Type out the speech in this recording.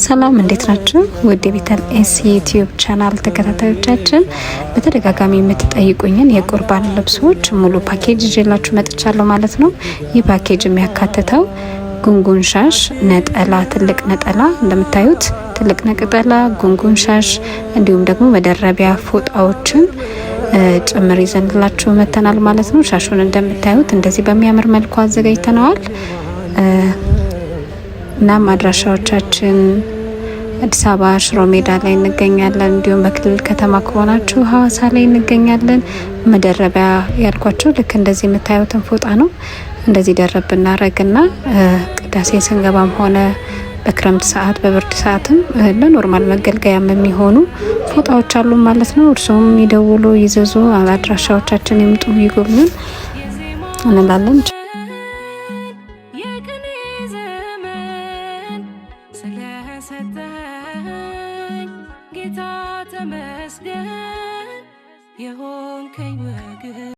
ሰላም፣ እንዴት ናችሁ? ውድ የቤተል ኤስ ዩቲዩብ ቻናል ተከታታዮቻችን፣ በተደጋጋሚ የምትጠይቁኝን የቁርባን ልብሶች ሙሉ ፓኬጅ ይዤላችሁ መጥቻለሁ ማለት ነው። ይህ ፓኬጅ የሚያካትተው ጉንጉን ሻሽ፣ ነጠላ፣ ትልቅ ነጠላ፣ እንደምታዩት ትልቅ ነጠላ፣ ጉንጉን ሻሽ እንዲሁም ደግሞ መደረቢያ ፎጣዎችን ጭምር ይዘንላችሁ መጥተናል ማለት ነው። ሻሹን እንደምታዩት እንደዚህ በሚያምር መልኩ አዘጋጅተነዋል። እናም አድራሻዎቻችን አዲስ አበባ ሽሮ ሜዳ ላይ እንገኛለን። እንዲሁም በክልል ከተማ ከሆናችሁ ሀዋሳ ላይ እንገኛለን። መደረቢያ ያልኳችሁ ልክ እንደዚህ የምታዩትን ፎጣ ነው። እንደዚህ ደረብ እናረግና ቅዳሴ ስንገባም ሆነ በክረምት ሰዓት በብርድ ሰዓትም ለ normal መገልገያም የሚሆኑ ፎጣዎች አሉ ማለት ነው። እርስዎም ይደውሉ፣ ይዘዙ፣ አድራሻዎቻችን ይምጡ፣ ይጎብኙን እንላለን። የቅኔ ዘመን ስለሰጠኸኝ ጌታ ተመስገን የሆንከኝ ወግን።